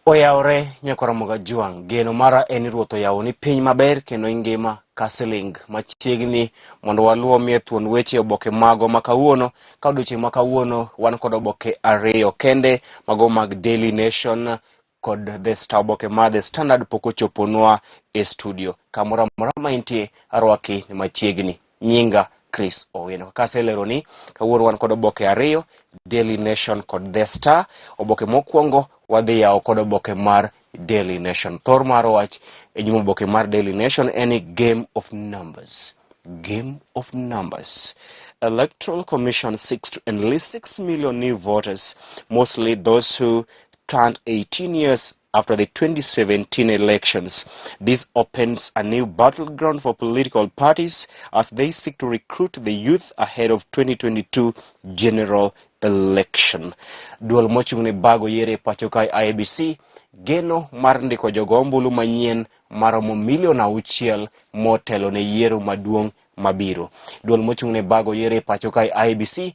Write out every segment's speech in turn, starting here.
Oyawore nyakoromo Gajwang', geno mara en ni Ruoth oyawoni piny maber kendo ingima ka siling machiegni mondo waluomie thuon weche oboke mago ma kawuono. Ka odiochieng' ma kawuono wan kod oboke ariyo kende mago mag Daily Nation kod The Star. Oboke mar The Standard pok ochoponwa e studio. Kamoro amora ma intie arwaki ni machiegni. Nyinga Chris Owino. Kaka aseleroni, kawuono wan kod oboke ariyo, Daily Nation kod The Star. Oboke mokwongo wadhi yawo kod oboke mar Daily Nation. Thor mar wach e nyim oboke mar Daily Nation en ni game of numbers. Game of numbers. Electoral Commission seeks to enlist 6 million new voters, mostly those who turned 18 years after the 2017 elections. This opens a new battleground for political parties as they seek to recruit the youth ahead of 2022 general election. Duol mochung' ne bago yiero e pacho kae IEBC geno mar ndiko jogo ombulu manyien maromo milion 6 motelo ne yiero maduong' mabiro. Duol mochung' ne bago yiero e pacho kae IEBC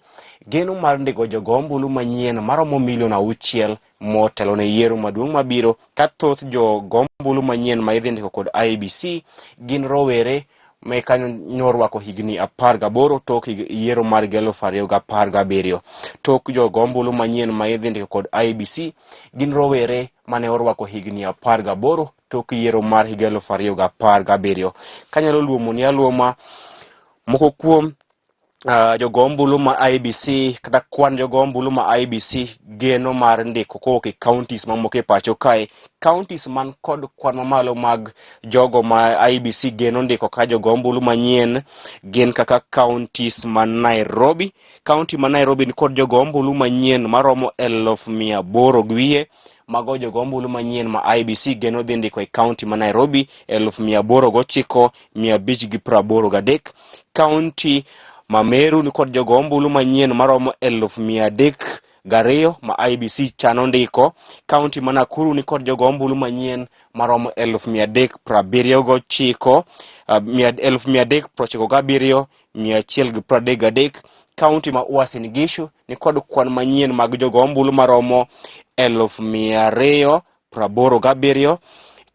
geno mar ndiko jogo ombulu manyien maromo milion 6 motelo ne yiero maduong' mabiro ka thoth jogo ombulu manyien ma idhi ndiko kod IEBC gin rowere ma kanyo norwako higni 18 tok yiero mar 2017. Tok jogo ombulu manyien ma idhi ndiko kod IEBC gin rowere mane orwako higni 18 tok yiero mar higa 2017. Kanyalo luomoni aluoma moko kuom jogo ombulu ma IEBC kata kwan jogo ombulu ma IEBC geno mar ndiko kowuok e counties mamoko e pacho kae. Counties man kod kwan mamalo mag jogo ma IEBC geno ndiko ka jogo ombulu manyien gin kaka counties ma Nairobi. County ma Nairobi ni kod jogo ombulu manyien maromo 800,000 gi wiye. Mago jogo ombulu manyien ma IEBC geno dhi ndiko e county ma Nairobi 809,583. County ma Meru ni kod jogo ombulu manyien maromo 302,000 ma IEBC chano ndiko. County ma Nakuru ni kod jogo ombulu manyien maromo 379,000 397,133. County ma Uasin Gishu ni kod kwan manyien mag jogo ombulu maromo 287,000.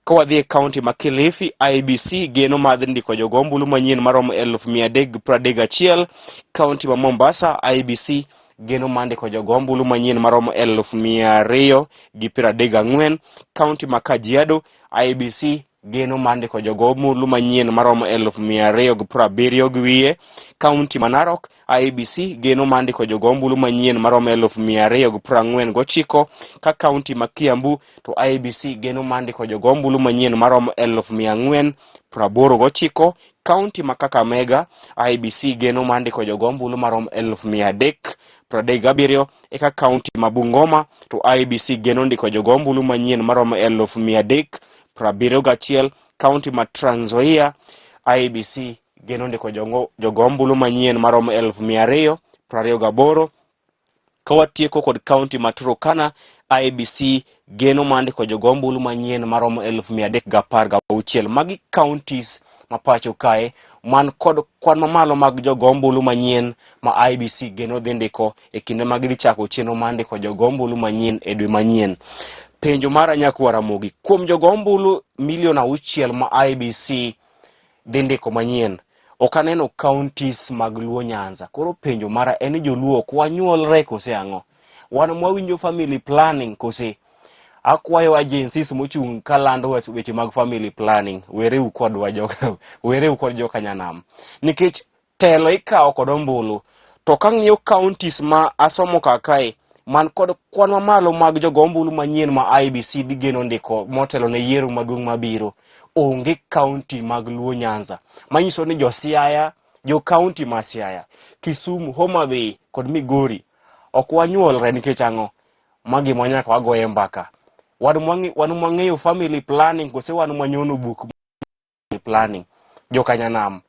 Ka wadhi e county ma Kilifi, IEBC geno mar ndiko jogo ombulu manyien maromo 331,000. County ma Mombasa, IEBC geno mar ndiko jogo ombulu manyien maromo 234,000. County ma Kajiado, IEBC geno mar ndiko jogo ombulu manyien maromo 270,000 gi wiye. County ma Narok, IEBC geno mar ndiko jogo ombulu manyien maromo 249,000. Ka county ma Kiambu to IEBC geno mar ndiko jogo ombulu manyien maromo 489,000. County ma Kakamega, IEBC geno mar ndiko jogo ombulu maromo 337,000. Eka county ma Bungoma to IEBC geno ndiko jogo ombulu manyien maromo 371,000. County ma Trans Nzoia, IEBC geno ndiko jogo ombulu manyien maromo 228,000. Ka watieko kod county ma Turkana, IEBC geno mar ndiko jogo ombulu manyien maromo 316,000. Magi counties ma pacho kae man kod kwan mamalo mag jogo ombulu manyien ma IEBC geno dhi ndiko e kinde ma gidhi chako chenro mar ndiko jogo ombulu manyien e dwe manyien. Penjo mara nyakwar Ramogi, kuom jogo ombulu milion 6 ma IEBC dhi ndiko manyien, ok aneno counties mag Luo Nyanza. Koro penjo mara en ni joluo ok wanyuolre kose ang'o? Wan mwawinjo family planning kose? Akwayo agencies mochung' kalando weche mag family planning, wereu kodwa joka, wereu kod joka nyanam. Nikech telo ikawo kod ombulu. To kang'iyo counties ma asomo kar kae, man kod kwan mamalo mag jogo ombulu manyien ma IEBC dhi geno ndiko motelo ne yiero maduong' mabiro, onge county mag Luo Nyanza. Manyiso ni jo Siaya, jo county ma Siaya, Kisumu, Homa Bay kod Migori ok wanyuolre nikech ang'o? Ma gima nyaka wagoye mbaka. Wan mwang'eyo family planning kose wan mwanyono buk planning? Jokanyanam,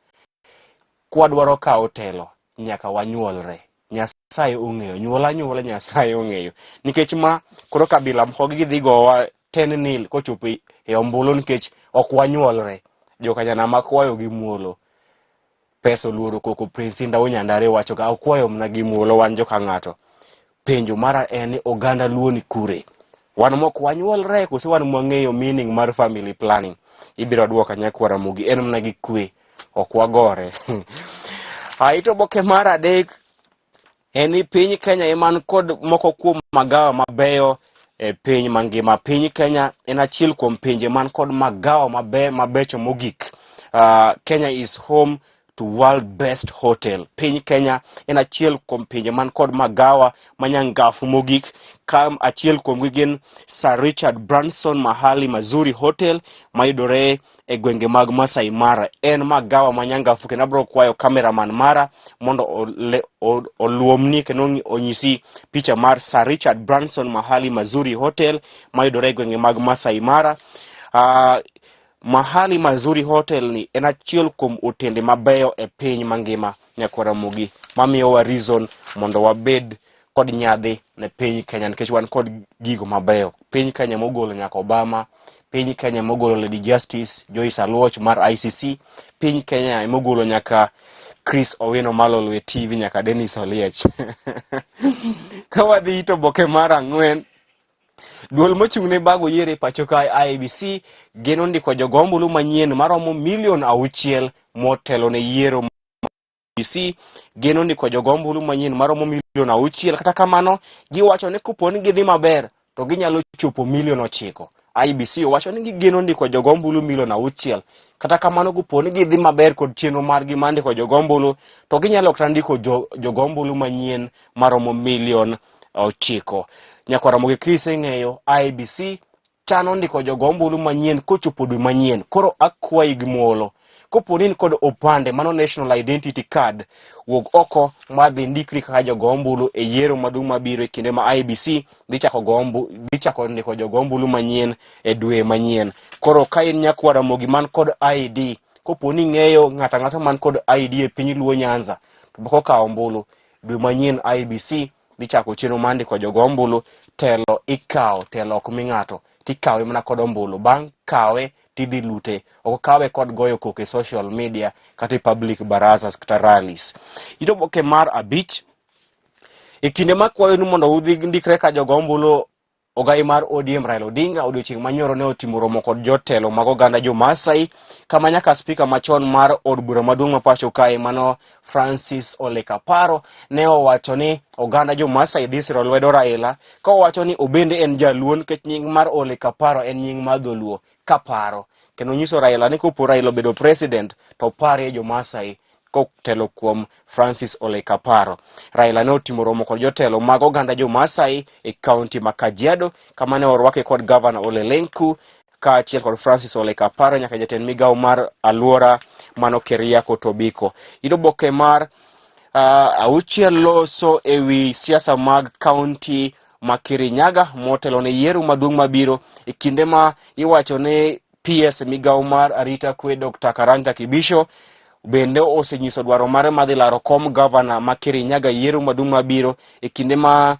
kwadwaro kawo telo nyaka wanyuolre. Nyasaye ong'eyo, nyuol anyuola Nyasaye ong'eyo. Nikech ma koro kabila moko gidhi gowa 10-0 kochopo e ombulu nikech ok wanyuolre. Jokanyanam akwayo gi muolo. Pesa oluoro koko Prince Indah Onyandare wacho ga akwayo mana gi muolo wan joka ng'ato. Penjo mara en ni oganda Luo ni kure? Wan mok wanyuolre kose wan mwang'eyo meaning mar family planning? Ibiro duoka nyakwa Ramogi, en mana gi kwe, ok wagore. Aito oboke mar adek en ni piny Kenya eman kod moko kuom magawa mabeyo e piny mangima. Piny Kenya en achiel kuom pinje man kod magawa mabecho mogik. Kenya is home to world best hotel. Piny Kenya en achiel kuom pinje man kod magawa manyangafu mogik ka achiel kuomgi gin Sir Richard Branson Mahali Mazuri Hotel mayudore e gwenge mag Masai Mara. En magawa manyangafu kendo abiro kwayo cameraman mara mondo oluomni kendo onyisi picha mar Sir Richard Branson Mahali Mazuri Hotel mayudore e gwenge mag Masai Mara. Mahali Mazuri Hotel ni en achiel kuom otende mabeyo e piny mangima nyakwar Ramogi mamiyowa reason mondo wabed kod nyadhi ne piny Kenya nikech wan kod gigo mabeyo. Piny Kenya mogolo nyaka Obama, piny Kenya mogolo Lady Justice Joyce Aluoch mar ICC, piny Kenya mogolo nyaka Chris Owino Malolwe TV nyaka Dennis Oliech. Ka wadhi to oboke mar ang'wen Duol mochung' ne bago yiero e pacho kae IEBC geno ndiko jogo ombulu manyien maromo milion 6 motelo ne yiero. IEBC geno ndiko jogo ombulu manyien maromo milion 6 kata kamano giwacho ni kopo ni gidhi maber to ginyalo chopo milion 9. IEBC owacho ni gigeno ndiko jogo ombulu milion 6 kata kamano kopo ni gidhi maber kod chenro margi mar ndiko jogo ombulu to ginyalo kata ndiko jogo ombulu manyien maromo milion 9. Nyakwar Ramogi kiseng'eyo IEBC chano ndiko jogo ombulu manyien kochopo dwe manyien. Koro akwayi gi muolo. Kopo ni in kod opande mano National Identity Card, wuog oko madhi ndikri kaka jogo ombulu e yiero maduong' mabiro e kinde ma IEBC dhi chako ndiko jogo ombulu manyien e dwe manyien. Koro ka in nyakwar Ramogi man kod ID, kopo ni ing'eyo ng'ato ang'ata man kod ID e piny Luo Nyanza, to pok okawo ombulu, dwe manyien IEBC dhi chako chenro mar ndiko jogo ombulu. Telo ikawo, telo ok mi ng'ato, tikawe mana kod ombulu. Bang' kawe tidhi lute, ok kawe kod goyo koko e social media kata e public barazas kata rallies. Ito oboke mar abich, e kinde ma kwayo ni mondo udhi ndikre ka jogo ombulu, Ogai mar ODM Raila Odinga odiochieng' manyoro ne otimo romo kod jotelo mag oganda jo-Maasai kama nyaka spika machon mar od bura maduong' ma pacho kae mano Francis Ole Kaparo ne owacho ni oganda jo-Maasai dhi siro lwedo Raila ka owacho ni obende en jaluo nikech nying mar Ole Kaparo en nying mar dholuo Kaparo kendo nyiso Raila ni kopo Raila obedo president to oparie jo-Maasai kotelo kuom Francis Ole Kaparo. Raila ne otimo romo kod jotelo mag oganda jo-Maasai e kaunti ma Kajiado kama ne orwake kod gavana Ole Lenku kaachiel kod Francis Ole Kaparo nyaka jatend migawo mar aluora mano Keriako Tobiko. Ito oboke mar auchiel loso e wi siasa mag kaunti ma Kirinyaga motelo ne yiero maduong' mabiro e kinde ma iwacho ni PS migawo mar arita kwe Dr. Karanja Kibisho bende osenyiso dwaro mare mar dhi laro kom gavana ma Kirinyaga yiero maduong' mabiro e kinde ma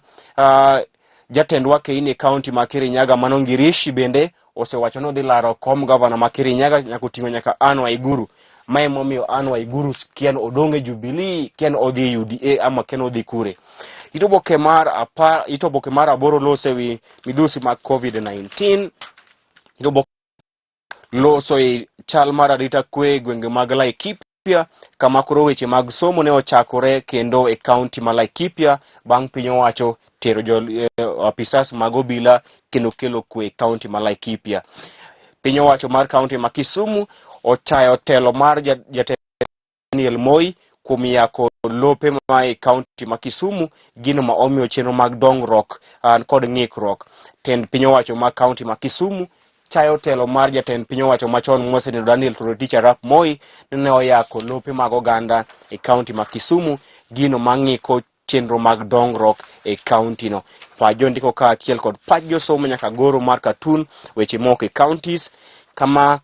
jatend Wakeini e kaunti ma Kirinyaga mano Ngirishi bende osewacho ni odhi laro kom gavana ma Kirinyaga nyaka oting'o nyaka Anne Waiguru. Ma emomiyo Anne Waiguru kia ni odong' e Jubilee, kia ni odhi e UDA ama kia ni odhi kure. Ito oboke mar apar, ito oboke mar aboro loso e wi midhusi mag COVID-19. Ito oboke loso e chal mar arita kwe e gwenge mag Laikipia kama koro weche mag somo ne ochakore kendo e kaunti ma Laikipia bang' piny owacho tero jo apisas mag obila kendo kelo kwe e kaunti ma Laikipia. Piny owacho mar kaunti ma Kisumu ochayo telo mar jatend Daniel Moi kuom yako lope ma e kaunti ma Kisumu, gino ma omiyo chenro mag dongruok kod ng'ikruok. Tend piny owacho ma kaunti ma Kisumu chayo telo mar jatend piny owacho machon mosenindo Daniel Toroitich arap Moi ne oyako lope mag oganda e kaunti ma Kisumu, gino ma ng'iko chenro mag dongruok e kaunti no. Pach jondiko kaachiel kod pach josomo nyaka goro mar katun weche moko e counties kama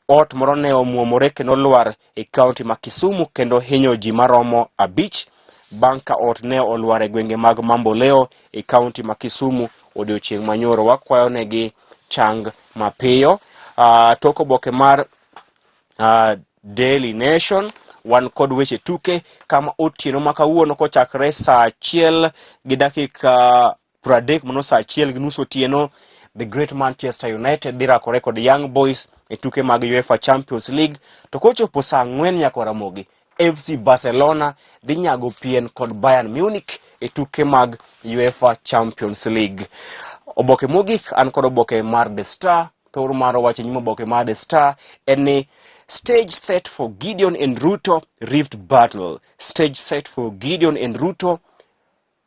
ot moro ne omuomore kendo lwar e kaunti ma Kisumu kendo hinyo ji maromo 5 bang' ka ot ne olwar e gwenge mag Mamboleo e kaunti ma Kisumu odiochieng' manyoro. Wakwayo negi chang mapiyo. Tok oboke mar Daily Nation wan kod weche tuke kama otieno ma kawuono kochakre saa achiel gi dakika 30 mano saa 1:30 otieno The Great Manchester United dhi rakore kod Young Boys e tuke mag UEFA Champions League to kochopo saa 4 nyaka Ramogi FC Barcelona dhi nyago pien kod Bayern Munich e tuke mag UEFA Champions League. Oboke mogik an kod oboke mar The Star. Thor mar wacho e nyim oboke mar The Star en ni stage set for Gideon and Ruto Rift battle. Stage set for Gideon and Ruto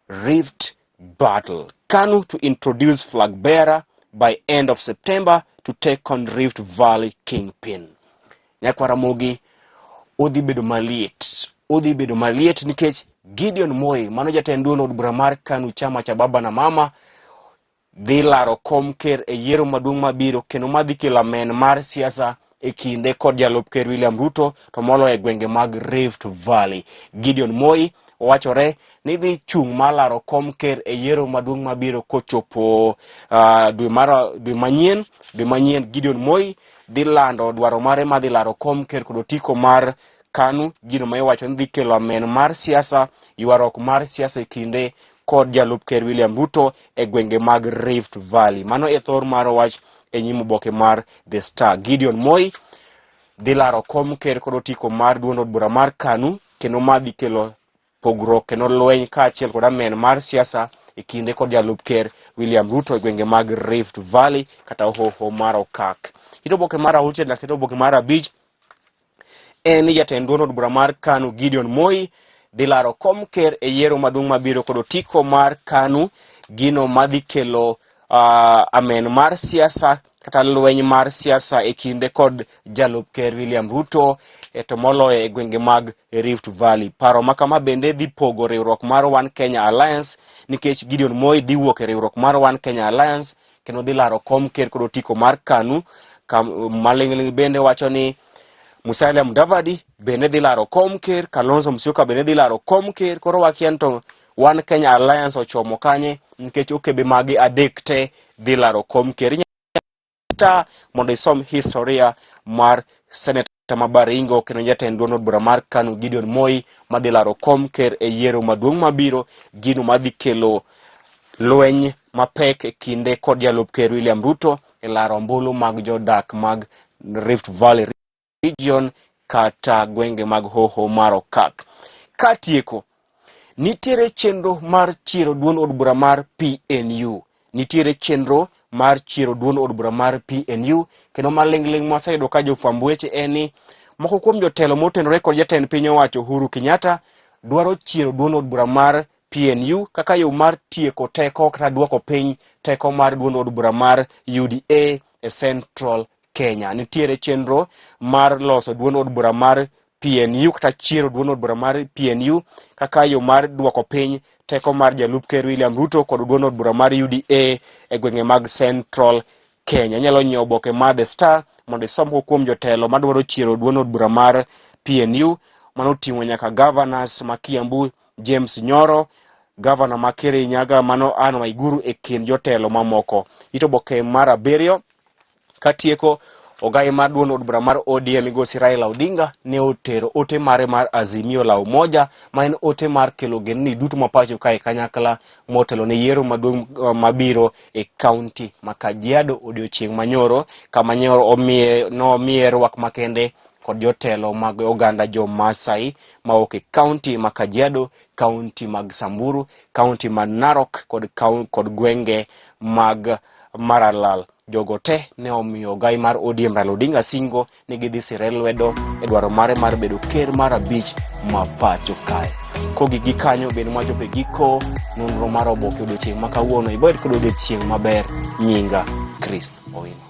Rift battle. KANU to introduce flag bearer by end of September to take on Rift Valley kingpin. Nyakwar Ramogi odhi bedo maliet, odhi bedo maliet nikech Gideon Moi mano jatend duond od bura mar KANU chama cha baba na mama dhi laro kom ker e yiero maduong' mabiro kendo madhi kelo amen mar siasa e kinde kod jalup ker William Ruto to moloyo e gwenge mag Rift Valley. Gideon Moi wachore ni dhi chung' mar laro kom ker e yiero maduong' mabiro kochopo dwe mar dwe manyien dwe manyien Gideon Moi dhi lando dwaro mare mar dhi laro kom ker kod otiko mar KANU, gino ma iwacho ni dhi kelo amen mar siasa, ywaruok mar siasa e kinde kod jalup ker William Ruto e gwenge mag Rift Valley. Mano e thor mar wach e nyim oboke mar The Star. Gideon Moi dhi laro kom ker kod otiko mar duond od bura mar KANU kendo ma dhi kelo pogruok kendo lweny kaachiel kod amen mar siasa e kinde kod jalup ker William Ruto e gwenge mag Rift Valley kata hoho mar Okak. Ito oboke mar 6 nyaka ito oboke mar 5 en ni jatend duond od bura mar KANU Gideon Moi dhi laro kom ker e yiero maduong' mabiro kod otiko mar KANU, gino madhi kelo amen mar siasa kata lweny mar siasa e kinde kod jalup ker William Ruto e to moloyo e gwenge mag Rift Valley. Paro ma kama bende dhi pogo riwruok mar One Kenya Alliance nikech Gideon Moi dhi wuok e riwruok mar One Kenya Alliance kendo dhi laro kom ker kod otiko mar KANU. Maling'ling' bende wacho ni Musalia Mudavadi bende dhi laro kom ker, Kalonzo Musyoka bende dhi laro kom ker. Koro wakia ni to One Kenya Alliance ochomo kanye nikech okebe magi adek te dhi laro kom ker. Inyalo mondo isom historia mar seneta ma Baringo kendo jatend duond od bura mar KANU Gideon Moi madhi laro kom ker e yiero maduong' mabiro, gino madhi kelo lweny mapek e kinde kod jalup ker William Ruto e laro ombulu mag jodak mag Rift Valley region kata gwenge mag hoho mar Okak. Katieko, nitiere chenro mar chiero duond od bura mar PNU. Nitiere chenro mar chiero duond od bura mar PNU kendo maling'ling' mwaseyudo ka jofwamb weche en ni moko kuom jotelo motenore kod jatend piny owacho Uhuru Kenyatta dwaro chiero duond od bura mar PNU kaka yo mar tieko teko kata duoko piny teko mar duond od bura mar UDA e Central Kenya. Nitiere chenro mar loso duond od bura mar PNU kata chiero duond od bura mar PNU kaka yo mar duoko piny teko mar jalup ker William Ruto kod duond od bura mar UDA e gwenge mag Central Kenya. Inyalo nyiewo oboke mar The Star mondo isom moko kuom jotelo madwaro chiero duond od bura mar PNU mano oting'o nyaka governors ma Kiambu James Nyoro, gavana ma Kirinyaga mano Anne Waiguru e kind jotelo mamoko. Ito oboke mar 7 katieko ogai mar duond od bura mar ODM migosi Raila Odinga ne otero ote mare mar Azimio la Umoja ma en ote mar kelo ogendni duto ma pacho kae kanyakla motelo ne yiero maduong' mabiro e kaunti ma Kajiado odiochieng' manyoro kama nyoro omiye nomiye rwak makende kod jotelo mag oganda jo Maasai mawuok e kaunti ma Kajiado, kaunti mag Samburu, kaunti ma Narok kod, kod gwenge mag Maralal. Jogo te ne omiyo ogai mar ODM Raila Odinga singo ni gidhi sire lwedo e dwaro mare mar bedo ker mar 5 ma pacho kae. Kogik gi kanyo bende mwachopo e giko nonro mar oboke odiochieng' ma kawuono. Ibed kod odiochieng' maber. Nyinga Chris Owino.